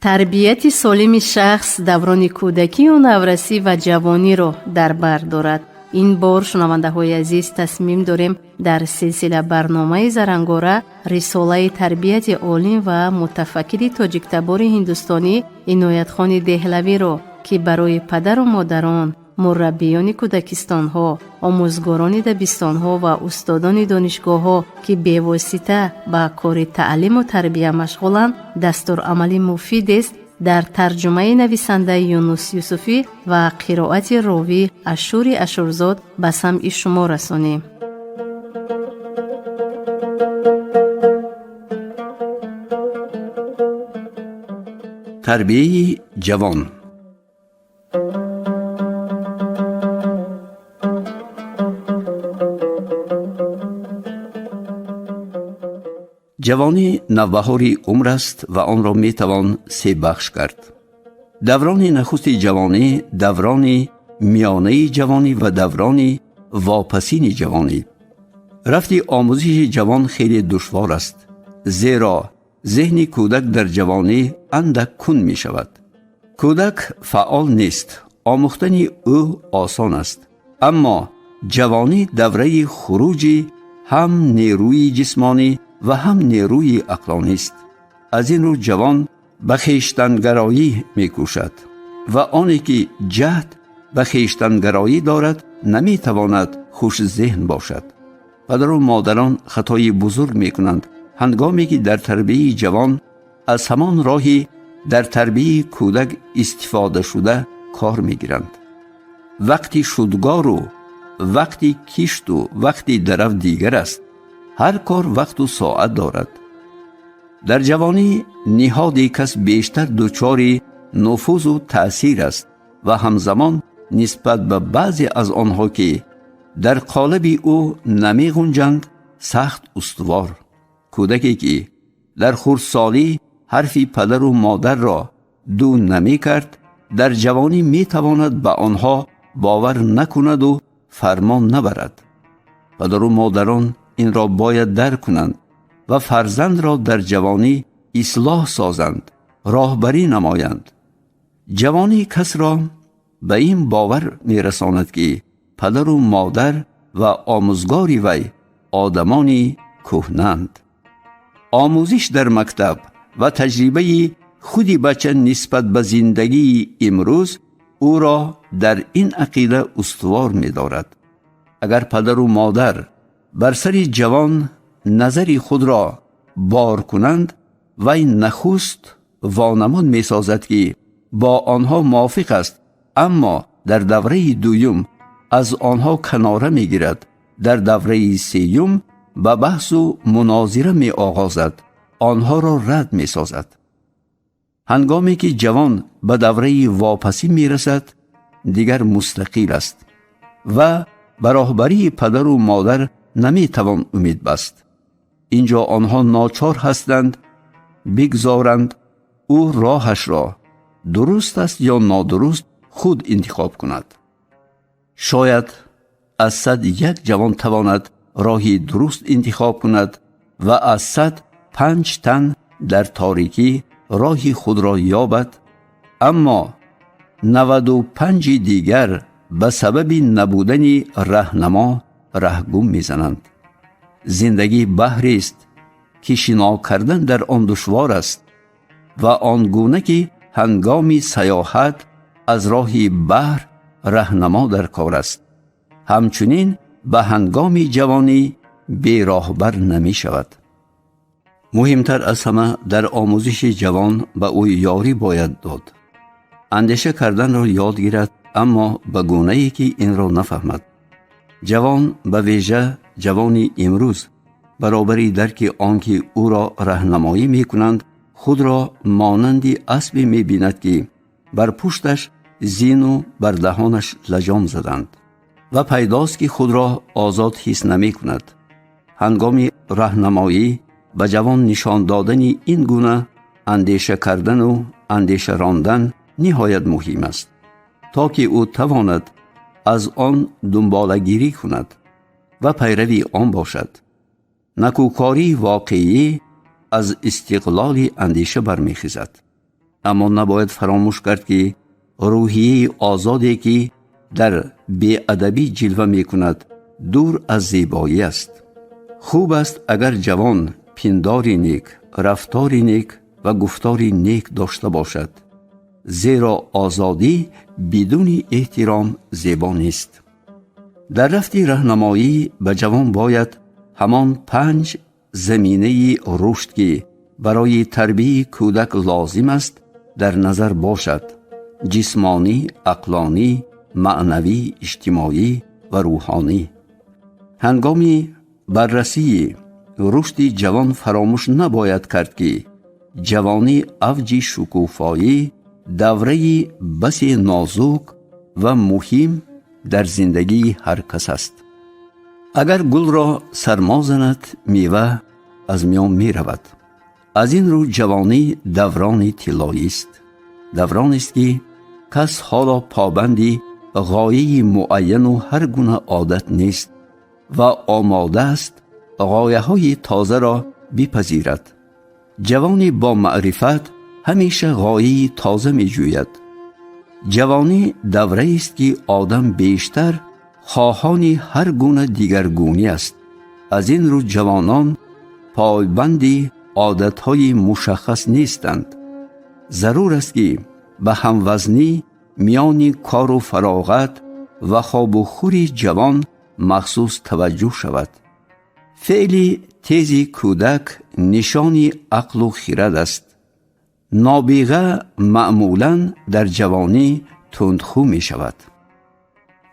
Тарбияти солими шахс даврони кӯдакию наврасӣ ва ҷавониро дар бар дорад. Ин бор, шунавандаҳои азиз, тасмим дорем дар силсила барномаи Зарангора рисолаи тарбияти олим ва мутафаккири тоҷиктабори ҳиндустонӣ Иноятхони Деҳлавиро, ки барои падару модарон, мураббиёни кӯдакистонҳо, омӯзгорони дабистонҳо ва устодони донишгоҳҳо, ки бевосита ба кори таълиму тарбия машғуланд, дастурамали муфидест, дар тарҷумаи нависандаи Юнус Юсуфӣ ва қироати ровӣ Ашури Ашурзод ба самъи шумо расонем. Тарбияи ҷавон. Ҷавонӣ навбаҳори умр аст ва онро метавон се бахш кард: даврони нахусти ҷавонӣ, даврони миёнаи ҷавонӣ ва даврони вопасини ҷавонӣ. Рафти омӯзиши ҷавон хеле душвор аст, зеро зеҳни кӯдак дар ҷавонӣ андак кунд мешавад. Кӯдак фаъол нест, омӯхтани ӯ осон аст, аммо ҷавонӣ давраи хуруҷи ҳам нерӯи ҷисмонӣ ва ҳам нерӯи ақлонист. Аз ин рӯ ҷавон ба хештангароӣ мекӯшад ва оне ки ҷаҳд ба хештангароӣ дорад, наметавонад хушзеҳн бошад. Падару модарон хатои бузург мекунанд, ҳангоме ки дар тарбияи ҷавон аз ҳамон роҳи дар тарбияи кӯдак истифодашуда кор мегиранд. Вақти шудгору вақти кишту вақти дарав дигар аст. Ҳар кор вақту соат дорад. Дар ҷавонӣ ниҳоди кас бештар дучори нуфузу таъсир аст ва ҳамзамон нисбат ба баъзе аз онҳо, ки дар қолаби ӯ намеғунҷанд, сахт устувор. Кӯдаке ки дар хурдсолӣ ҳарфи падару модарро ду намекард, дар ҷавонӣ метавонад ба онҳо бовар накунаду фармон набарад. Падару модарон инро бояд дарк кунанд ва фарзандро дар ҷавонӣ ислоҳ созанд, роҳбарӣ намоянд. Ҷавонӣ касро ба ин бовар мерасонад, ки падару модар ва омӯзгори вай одамони кӯҳнанд. Омӯзиш дар мактаб ва таҷрибаи худи бача нисбат ба зиндагии имрӯз ӯро дар ин ақида устувор медорад. Агар падару модар бар сари ҷавон назари худро бор кунанд, вай нахуст вонамуд месозад, ки бо онҳо мувофиқ аст, аммо дар давраи дуюм аз онҳо канора мегирад, дар давраи сеюм ба баҳсу мунозира меоғозад, онҳоро рад месозад. Ҳангоме ки ҷавон ба давраи вопасӣ мерасад, дигар мустақил аст ва ба роҳбарии падару модар наметавон умед баст. Инҷо онҳо ночор ҳастанд бигзоранд ӯ роҳашро, дуруст аст ё нодуруст, худ интихоб кунад. Шояд аз 101 ҷавон тавонад роҳи дуруст интихоб кунад ва аз 105 тан дар торикӣ роҳи худро ёбад, аммо 95-и дигар ба сабаби набудани раҳнамо раҳгум мезананд. Зиндагӣ баҳрест, ки шино кардан дар он душвор аст ва он гуна ки ҳангоми саёҳат аз роҳи баҳр раҳнамо дар кор аст, ҳамчунин ба ҳангоми ҷавонӣ бероҳбар намешавад. Муҳимтар аз ҳама, дар омӯзиши ҷавон ба ӯ ёрӣ бояд дод андеша карданро ёд гирад, аммо ба гунае ки инро нафаҳмад. Ҷавон, ба вижа ҷавони имрӯз, баробари дарки он ки ӯро раҳнамоӣ мекунанд, худро монанди аспе мебинад, ки бар пушташ зину бар даҳонаш лаҷом заданд, ва пайдост, ки худро озод ҳис намекунад. Ҳангоми раҳнамоӣ ба ҷавон нишон додани ин гуна андеша кардану андеша рондан ниҳоят муҳим аст, то ки ӯ тавонад аз он дунболагирӣ кунад ва пайрави он бошад. Накӯкории воқеӣ аз истиқлоли андеша бармехезад. Аммо набояд фаромӯш кард, ки рӯҳияи озоде, ки дар беадабӣ ҷилва мекунад, дур аз зебоӣ аст. Хуб аст, агар ҷавон пиндори нек, рафтори нек ва гуфтори нек дошта бошад, зеро озодӣ бидуни эҳтиром зебо нест. Дар рафти раҳнамоӣ ба ҷавон бояд ҳамон 5 заминаи рушд, ки барои тарбияи кӯдак лозим аст, дар назар бошад: ҷисмонӣ, ақлонӣ, маънавӣ, иҷтимоӣ ва рӯҳонӣ. Ҳангоми баррасии рушди ҷавон фаромӯш набояд кард, ки ҷавонӣ авҷи шукуфоӣ, давраи басе нозук ва муҳим дар зиндагии ҳар кас аст. Агар гулро сармо занад, мева аз миён меравад. Аз ин рӯ ҷавонӣ даврони тиллоист, давронест, ки кас ҳоло побанди ғояи муайяну ҳар гуна одат нест ва омода аст ғояҳои тозаро бипазирад. Ҷавони бо маърифат ҳамеша ғояи тоза меҷӯяд. Ҷавонӣ давраест, ки одам бештар хоҳони ҳар гуна дигаргунӣ аст. Аз ин рӯ ҷавонон пойбанди одатҳои мушаххас нестанд. Зарур аст, ки ба ҳамвазнӣ миёни кору фароғат ва хобу хури ҷавон махсус таваҷҷӯҳ шавад. Феъли тези кӯдак нишони ақлу хирад аст. Нобиға маъмулан дар ҷавонӣ тундхӯ мешавад.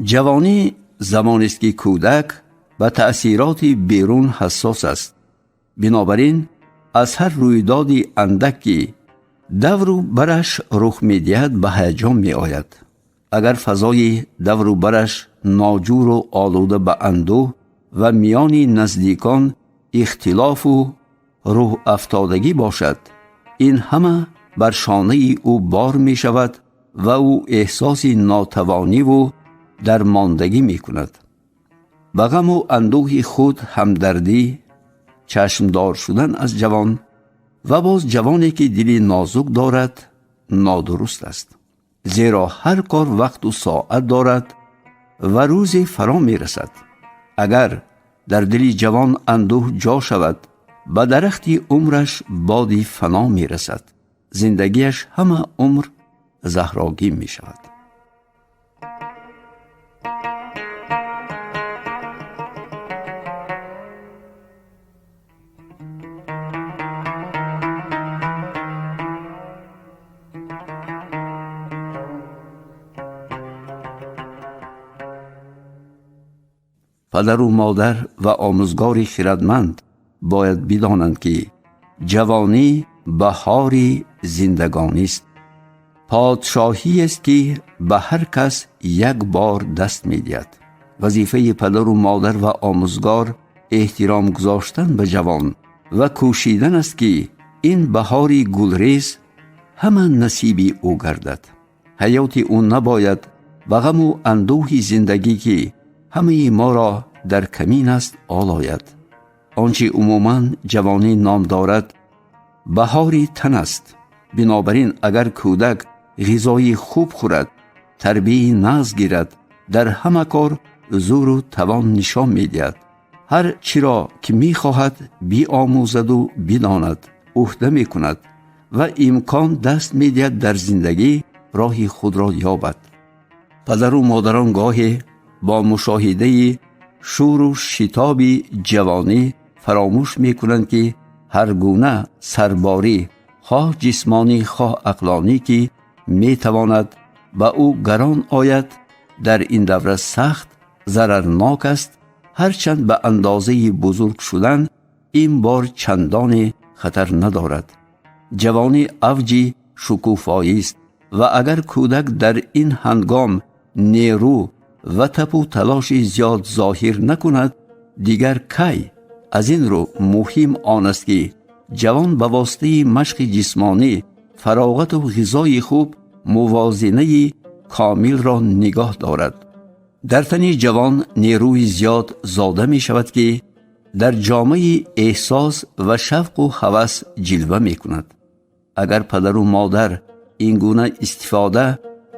Ҷавонӣ замонест, ки кӯдак ба таъсироти берун ҳассос аст. Бинобар ин аз ҳар рӯйдоди андак, ки давру бараш рух медиҳад, ба ҳаяҷон меояд. Агар фазои давру бараш ноҷуру олуда ба андӯҳ ва миёни наздикон ихтилофу рӯҳафтодагӣ бошад, ин ҳама бар шонаи ӯ бор мешавад ва ӯ эҳсоси нотавониву дармондагӣ мекунад. Ба ғаму андӯҳи худ ҳамдардӣ, чашмдор шудан аз ҷавон ва боз ҷавоне, ки дили нозук дорад, нодуруст аст, зеро ҳар кор вақту соат дорад ва рӯзе фаро мерасад. Агар дар дили ҷавон андӯҳ ҷо шавад, ба дарахти умраш боди фано мерасад, зиндагиаш ҳама умр заҳрогин мешавад. Падару модар ва омӯзгори хирадманд бояд бидонанд, ки ҷавонӣ баҳори зиндагонист, подшоҳиест, ки ба ҳар кас як бор даст медиҳад. Вазифаи падару модар ва омӯзгор эҳтиром гузоштан ба ҷавон ва кӯшидан аст, ки ин баҳори гулрез ҳама насиби ӯ гардад. Ҳаёти ӯ набояд ба ғаму андӯҳи зиндагӣ, ки ҳамаи моро дар камин аст, олояд. Он чи умуман ҷавонӣ ном дорад, баҳори тан аст. Бинобар ин агар кӯдак ғизои хуб хӯрад, тарбияи нағз гирад, дар ҳама кор зӯру тавон нишон медиҳад. Ҳар чиро ки мехоҳад биомӯзаду бидонад, ӯҳда мекунад ва имкон даст медиҳад дар зиндагӣ роҳи худро ёбад. Падару модарон гоҳе бо мушоҳидаи шӯру шитоби ҷавонӣ фаромӯш мекунанд, ки ҳар гуна сарборӣ, хоҳ ҷисмонӣ, хоҳ ақлонӣ, ки метавонад ба ӯ гарон ояд, дар ин давра сахт зарарнок аст. Ҳарчанд ба андозаи бузург шудан ин бор чандоне хатар надорад. Ҷавонӣ авҷи шукуфоист ва агар кӯдак дар ин ҳангом нерӯ ва тапу талоши зиёд зоҳир накунад, дигар кай? Аз ин рӯ муҳим он аст, ки ҷавон ба воситаи машқи ҷисмонӣ, фароғату ғизои хуб мувозинаи комилро нигоҳ дорад. Дар тани ҷавон нерӯи зиёд зода мешавад, ки дар ҷомаи эҳсос ва шавқу ҳавас ҷилва мекунад. Агар падару модар Ин гуна истифода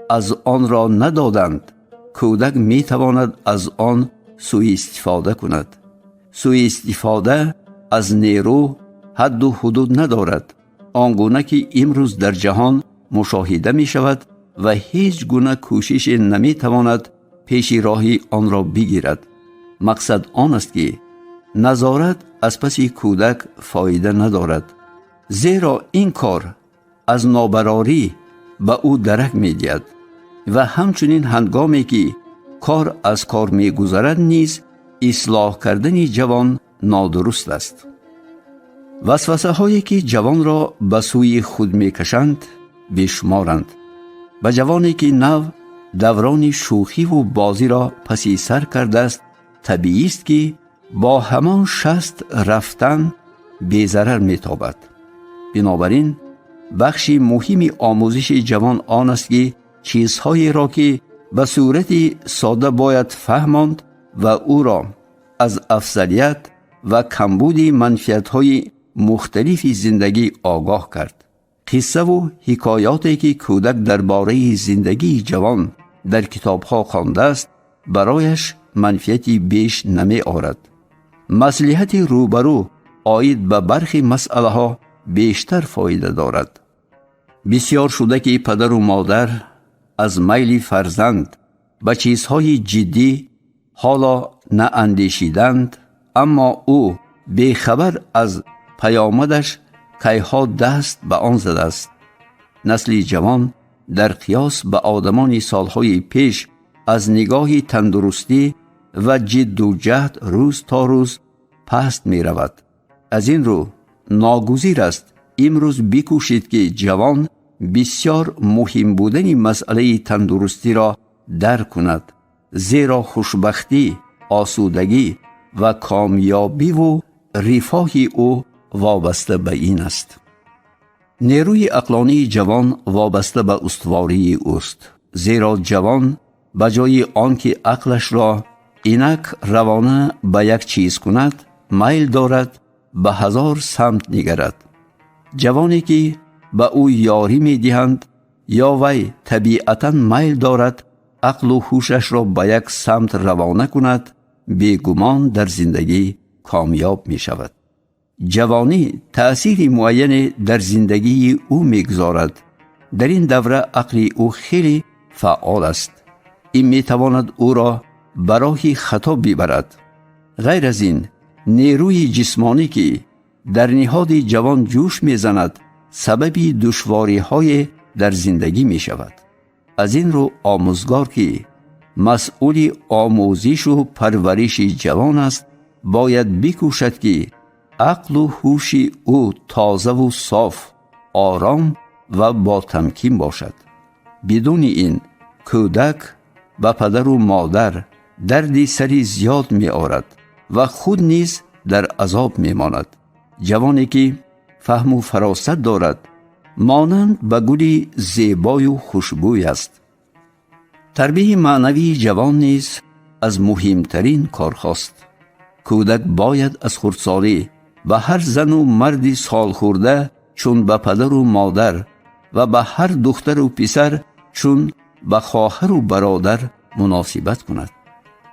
аз онро надоданд, кӯдак метавонад аз он суистифода кунад. Суистифода аз нерӯ ҳадду ҳудуд надорад, он гуна ки имрӯз дар ҷаҳон мушоҳида мешавад ва ҳеҷ гуна кӯшише наметавонад пеши роҳи онро бигирад. Мақсад он аст, ки назорат аз паси кӯдак фоида надорад, зеро ин кор аз нобарорӣ ба ӯ дарак медиҳад ва ҳамчунин ҳангоме ки кор аз кор мегузарад низ ислоҳ кардани ҷавон нодуруст аст. Васвасаҳое ки ҷавонро ба сӯи худ мекашанд, бешуморанд. Ба ҷавоне ки нав даврони шӯхиву бозиро паси сар кардааст, табиист, ки бо ҳамон шаст рафтан безарар метобад. Бинобар ин бахши муҳими омӯзиши ҷавон он аст, ки чизҳоеро ки ба сурати сода бояд фаҳмонд ва ӯро аз афзалият ва камбуди манфиатҳои мухталифи зиндагӣ огоҳ кард. Қиссаву ҳикоёте ки кӯдак дар бораи зиндагии ҷавон дар китобҳо хондааст, барояш манфиати беш намеорад. Маслиҳати рӯбарӯ оид ба бархи масъалаҳо бештар фоида дорад. Бисёр шуда, ки падару модар аз майли фарзанд ба чизҳои ҷиддӣ ҳоло наандешиданд, аммо ӯ бехабар аз паёмадаш кайҳо даст ба он задааст. Насли ҷавон дар қиёс ба одамони солҳои пеш аз нигоҳи тандурустӣ ва ҷидду ҷаҳд рӯз то рӯз паст меравад. Аз ин рӯ ногузир аст имрӯз бикӯшед, ки ҷавон бисёр муҳим будани масъалаи тандурустиро дарк кунад, зеро хушбахтӣ, осудагӣ ва комёбиву рифоҳи ӯ вобаста ба ин аст. Нерӯи ақлонии ҷавон вобаста ба устувории ӯст, зеро ҷавон ба ҷои он ки ақлашро инак равона ба як чиз кунад, майл дорад ба ҳазор самт нигарад. Ҷавоне ки ба ӯ ёрӣ медиҳанд ё вай табиатан майл дорад ақлу ҳушашро ба як самт равона кунад, бегумон дар зиндагӣ комёб мешавад. Ҷавонӣ таъсири муайяне дар зиндагии ӯ мегузорад. Дар ин давра ақли ӯ хеле фаъол аст. Ин метавонад ӯро ба роҳи хато бибарад. Ғайр аз ин, нерӯи ҷисмонӣ, ки дар ниҳоди ҷавон ҷӯш мезанад, сабаби душвориҳое дар зиндагӣ мешавад. Аз ин рӯ омӯзгор, ки масъули омӯзишу парвариши ҷавон аст, бояд бикӯшад, ки ақлу ҳуши ӯ тозаву соф, ором ва ботамкин бошад. Бидуни ин кӯдак ба падару модар дарди сари зиёд меорад ва худ низ дар азоб мемонад. Ҷавоне ки фаҳму фаросат дорад, монанд ба гули зебою хушбӯй аст. Тарбияи маънавии ҷавон низ аз муҳимтарин корҳост. Кӯдак бояд аз хурдсолӣ ба ҳар зану марди солхӯрда чун ба падару модар ва ба ҳар духтару писар чун ба хоҳару бародар муносибат кунад.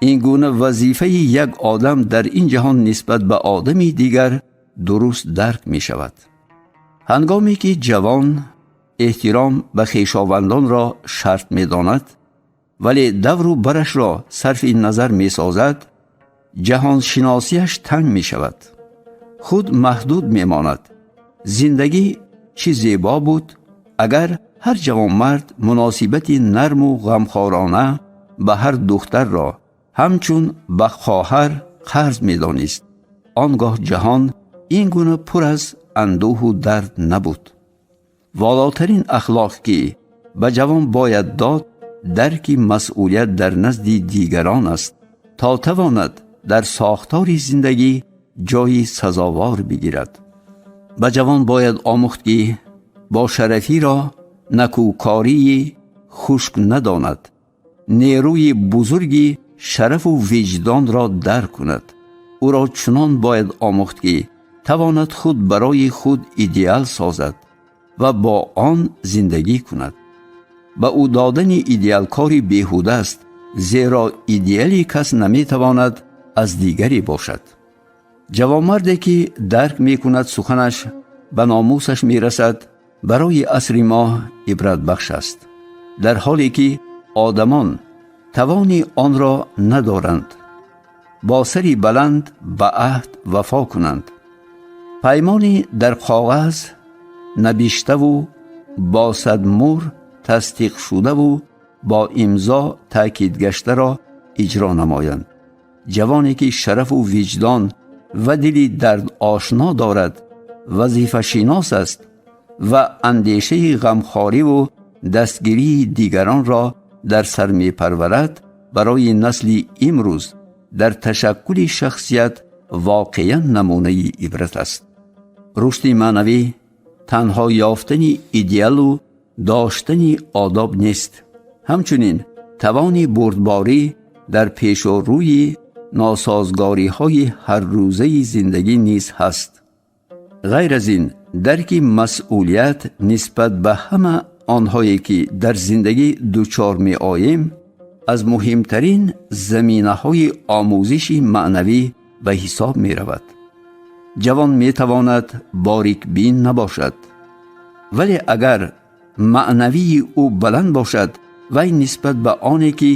Ин гуна вазифаи як одам дар ин ҷаҳон нисбат ба одами дигар дуруст дарк мешавад. Ҳангоме ки ҷавон эҳтиром ба хешовандонро шарт медонад, вале давру барашро сарфи назар месозад, ҷаҳоншиносиаш танг мешавад, худ маҳдуд мемонад. Зиндагӣ чӣ зебо буд, агар ҳар ҷавонмард муносибати нарму ғамхорона ба ҳар духтарро ҳамчун ба хоҳар қарз медонист. Он гоҳ ҷаҳон ин гуна пур аз андӯҳу дард набуд. Волотарин ахлоқ, ки ба ҷавон бояд дод, дарки масъулият дар назди дигарон аст, то тавонад дар сохтори зиндагӣ ҷойи сазовор бигирад. Ба ҷавон бояд омӯхт, ки бошарафиро накӯкории хушк надонад, нерӯи бузурги шарафу виҷдонро дарк кунад. Ӯро чунон бояд омӯхт, ки тавонад худ барои худ идеал созад. ва бо он зиндагӣ кунад. Ба ӯ додани идеал кори беҳуда аст, зеро идеали кас наметавонад аз дигаре бошад. Ҷавонмарде ки дарк мекунад суханаш ба номусаш мерасад, барои асри мо ибратбахш аст, дар ҳоле ки одамон тавони онро надоранд бо сари баланд ба аҳд вафо кунанд. Паймони дар коғаз набиштаву бо садмур тасдиқшудаву бо имзо таъкид гаштаро иҷро намоянд. Ҷавоне ки шарафу виҷдон ва дили дардошно дорад, вазифашинос аст ва андешаи ғамхориву дастгирии дигаронро дар сар мепарварад, барои насли имрӯз дар ташаккули шахсият воқеан намунаи ибрат аст. Рушди маънавӣ танҳо ёфтани идеалу доштани одоб нест, ҳамчунин тавони бурдборӣ дар пешу рӯи носозгориҳои ҳаррӯзаи зиндагӣ низ ҳаст. Ғайр аз ин, дарки масъулият нисбат ба ҳама онҳое ки дар зиндагӣ дучор меоем, аз муҳимтарин заминаҳои омӯзиши маънавӣ ба ҳисоб меравад. Ҷавон метавонад борикбин набошад, вале агар маънавии ӯ баланд бошад, вай нисбат ба оне ки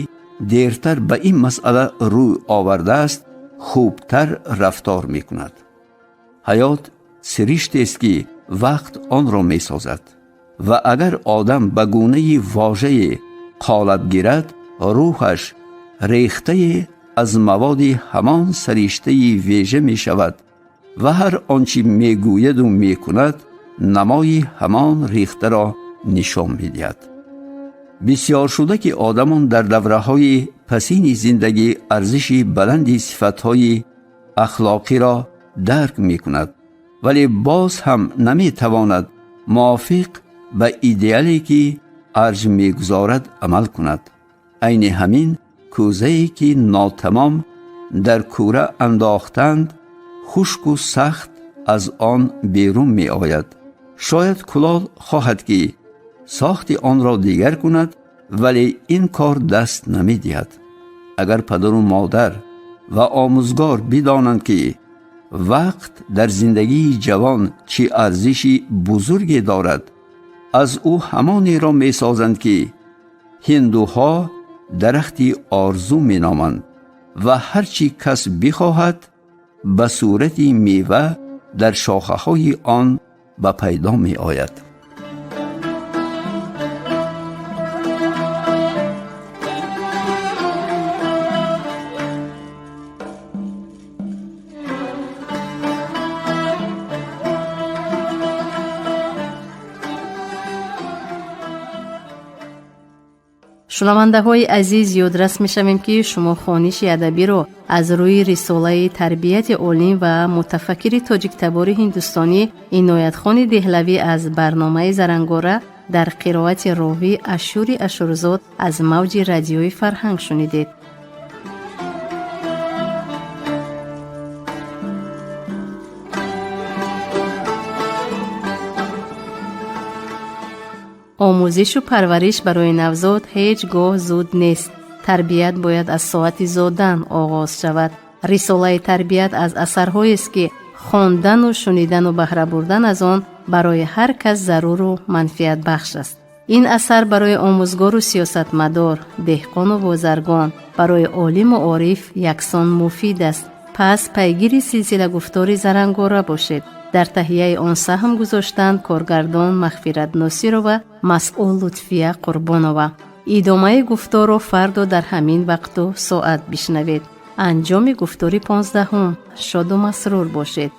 дертар ба ин масъала рӯй овардааст, хубтар рафтор мекунад. Ҳаёт сириштест ки вақт онро месозад ва агар одам ба гунаи вожае қолаб гирад, рӯҳаш рехтае аз маводи ҳамон сариштаи вежа мешавад ва ҳар он чӣ мегӯяду мекунад, намои ҳамон рехтаро нишон медиҳад. Бисёр шуда ки одамон дар давраҳои пасини зиндагӣ арзиши баланди сифатҳои ахлоқиро дарк мекунад, вале боз ҳам наметавонад мувофиқ ба идеале ки арҷ мегузорад амал кунад. Айни ҳамин кӯзае ки нотамом дар кӯра андохтанд, хушку сахт аз он берун меояд. Шояд кулол хоҳад ки сохти онро дигар кунад, вале ин кор даст намедиҳад. Агар падару модар ва омӯзгор бидонанд ки вақт дар зиндагии ҷавон чӣ арзиши бузурге дорад, аз ӯ ҳамонеро месозанд ки ҳиндуҳо дарахти орзу меноманд ва ҳар чӣ кас бихоҳад ба сурати мева дар шохаҳои он ба пайдо меояд. Шунавандаҳои азиз, ёдрас мешавем, ки шумо хониши адабиро аз рӯи рисолаи тарбияти олим ва мутафаккири тоҷиктабори ҳиндустонӣ Иноятхони Деҳлавӣ аз барномаи Зарангора дар қироати ровӣ Ашури Ашурзод аз мавҷи радиои Фарҳанг шунидед. Омӯзишу парвариш барои навзод ҳеҷ гоҳ зуд нест. Тарбият бояд аз соати зодан оғоз шавад. Рисолаи тарбият аз асарҳоест ки хондану шунидану баҳра бурдан аз он барои ҳар кас заруру манфиатбахш аст. Ин асар барои омӯзгору сиёсатмадор, деҳқону бозаргон, барои олиму ориф яксон муфид аст. Пас пайгири силсилагуфтори Зарангора бошед. Дар таҳияи он саҳм гузоштанд коргардон Мағфират Носирова, масъул Лутфия Қурбонова. Идомаи гуфторро фардо дар ҳамин вақту соат бишнавед. Анҷоми гуфтори 15-ум. Шоду масрур бошед.